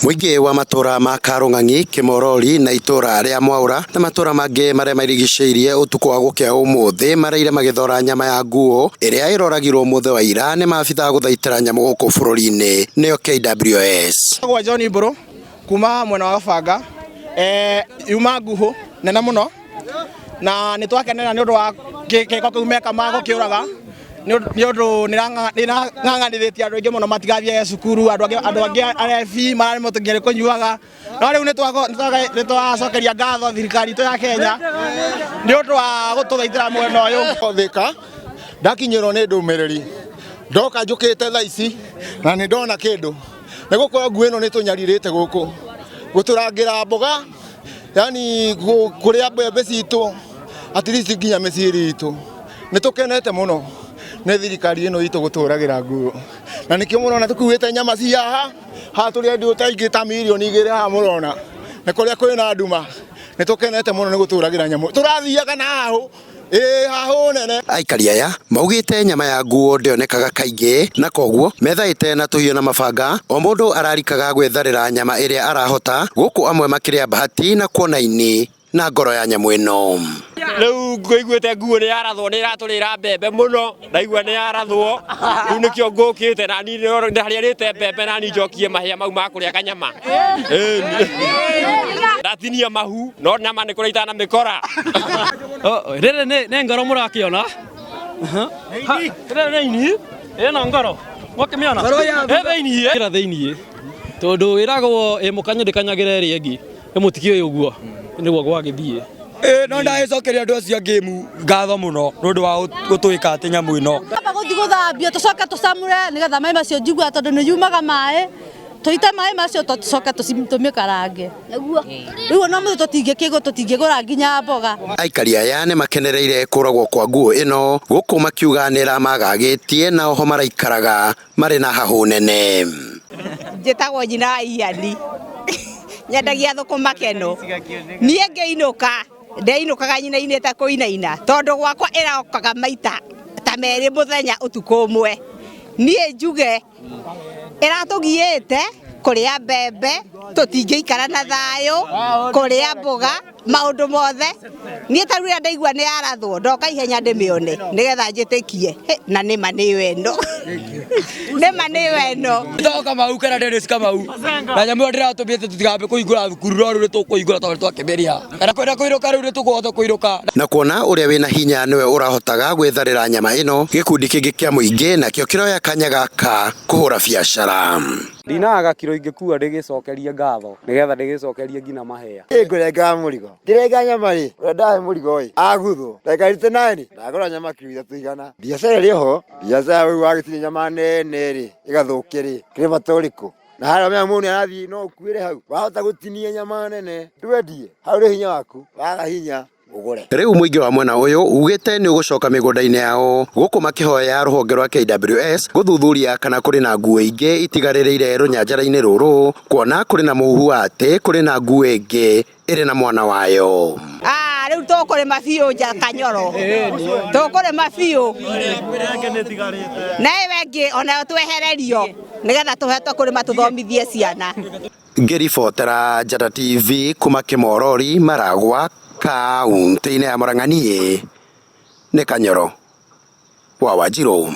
Mũingĩ wa matũra ma Karũng'ang'i, Kĩmorori na itũra rĩa Mwaũra na matũra mangĩ marĩa marigicĩirie ũtukũ wa gũkĩa ũmũthĩ maraire magĩthora nyama ya nguo ĩrĩa ĩroragirwo mũthĩ wa ira nĩ maabithaa gũthaitĩra nyamũ gũkũ bũrũri-inĩ nĩo KWS. Gwa John Mbũrũ kuma mwena wa Gabanga yuma nguhũ nene mũno na nĩ twakenera nĩ ũndũ wa gĩko kĩu meka ma gũkĩũraga nĩ ũndũ nĩ ĩrang'ang'anithĩtie andũ aingĩ mũno matigathiage cukuru andũ angĩ arebi mararemwo nginya nĩ kũnyuaga no rĩu nĩ twacokeria ngatho thirikari itũ ya Kenya nĩ ũndũ wa gũtũthaitĩra mwena ũyũ. Thika ndakinyĩrwo nĩ ndũmĩrĩri ndoka njũkĩte thaa ici na nĩ ndona kĩndũ nĩ gũkorwo nguo ĩno nĩ tũnyarirĩte gũkũ gũtũrangĩra mboga yani kũrĩa mbembe citũ at least nginya mĩciri itũ nĩ tũkenete mũno nĩ thirikari ĩno itũ gũtũragĩra nguo na nĩkĩo mũrona tũkuĩte nyama cia haha haha tũrĩ andũ ta aingĩ ta mirioni 2 haha mũrona nĩ kũrĩa kwĩna nduma nĩ tũkenete mũno nĩ gũtũragĩra nyamũ tũrathiaga na hahũ ĩĩ hahũ nene. Aikari aya maugĩte nyama ya nguo ndĩonekaga kaingĩ na koguo methaĩte na tũhiũ na mabanga o mũndũ ararikaga gwetharĩra nyama ĩrĩa arahota gũkũ amwe makĩrĩa bahati na kuona ini na ngoro ya nyamũ ĩno. Rĩu ngũiguĩte nguo nĩ yarathwo nĩ ĩratũrĩra mbembe mũno ndaigua nĩ yarathwo rĩu nĩkĩo ngũkĩte na niĩ harĩa rĩte mbembe na niĩ njokie mahĩa mau ma kũrĩa kanyama. Ndatinia mahu no nyama nĩ kũrĩa itanamĩkora. Rĩrĩ nĩ ngoro mũrakĩona rĩrĩ nĩ ini ĩno ngoro mwakĩmĩona ĩ thĩiniĩ ĩra thĩiniĩ tondũ ĩragwo ĩ mũkanye ndĩkanyagĩra ĩrĩa ĩngĩ ĩmũtikĩũĩ ũguo nĩguo gwagĩthiĩ. No ndagĩcokeria andũ acio angĩ ngatho mũno nĩ ũndũ wa gũtwĩka atĩ nyamũ ĩno. Twamba gũthiĩ gũthambia tũcoke tũcamũre nĩgetha maĩ macio njiguaga tondũ nĩ yumaga maĩ tũite maĩ macio tũcoke tũmĩkarange rĩu ona mũthĩ tũtingĩgũra nginya mboga. Aikari aya nĩ makenereire kũragwo kwa nguo ĩno gũkũ makiuga nĩ ĩramagagĩtie na oho maraikaraga marĩ na hahũ nene. Njĩtagwo nyina wa Iani nyendagia thũkũma keno niĩ ngĩinũka ndeinũkaga nyinainĩte kũinaina tondũ gwakwa ĩrokaga maita ta merĩ mũthenya ũtukũ ũmwe niĩ njuge ĩratũgiĩte kũrĩa mbembe tũtingĩikara na thayũ kũrĩa mboga maũndũ mothe niĩ ta rĩrĩa ndaigua nĩ yarathwo ndoka ihenya ndĩmĩone nĩgetha njĩtĩkie na nĩma nĩyo ĩno nĩma nĩyo ĩno. Njĩtagwo Kamau kana Dennis Kamau na nyamũ ĩyo ndĩratũmĩte tũtikambe kũhingũra thukuru no rĩu nĩ tũkũhingũra tondũ nĩ twakĩmĩrĩha na kwenda kũinũka rĩu nĩ tũkũhota kũinũka. Na kuona ũrĩa wĩna hinya nĩwe ũrahotaga gwĩtharĩra nyama ĩno gĩkundi kĩngĩ kĩa mũingĩ nakĩo kĩroya kanya gaka kũhũra biacara. Ndinaga kiro ingĩkua ndĩgĩcokerie ngatho nĩgetha ndĩgĩcokerie nginya mahĩa. Ngũrengaga mũrigo ngĩrenga nyama rĩ ũrĩa ndahe mũrigo ĩ aguthwo ndagĩka 89 ndagũra nyama kiro 300 biacara ĩrĩ ho biacara rĩu wagĩtinia nyama nene rĩ ĩgathũke rĩ kĩrĩ bata ũrĩkũ na harĩa menya mũndũ nĩarathiĩ no ũkuĩre hau wahota gũtinia nyama nene ndwendie hau rĩ hinya waku waga hinya ũgũre. Rĩu mũingĩ wa mwena ũyũ ugĩte nĩ ũgũcoka mĩgũnda-inĩ yao gũkũ makĩhoya rũhonge rwa KWS gũthuthuria kana kũrĩ na nguo ingĩ itigarĩrĩire rũnyanjara-inĩ rũrũ kuona kũrĩ na mũhuhu wa atĩ kũrĩ na nguo ĩngĩ ĩrĩ na mwana wayo. Rĩu tũkũrĩma biũ nja Kanyoro tũkũrĩma biũ na ĩyo ĩngĩ onayo twehererio nĩgetha tũhote kũrĩma tũthomithie ciana. Ngĩribotera Njata TV kuma Kĩmorori, Maragwa, kaunti-inĩ ya Murang'a niĩ nĩ Kanyoro wa Wanjirũ.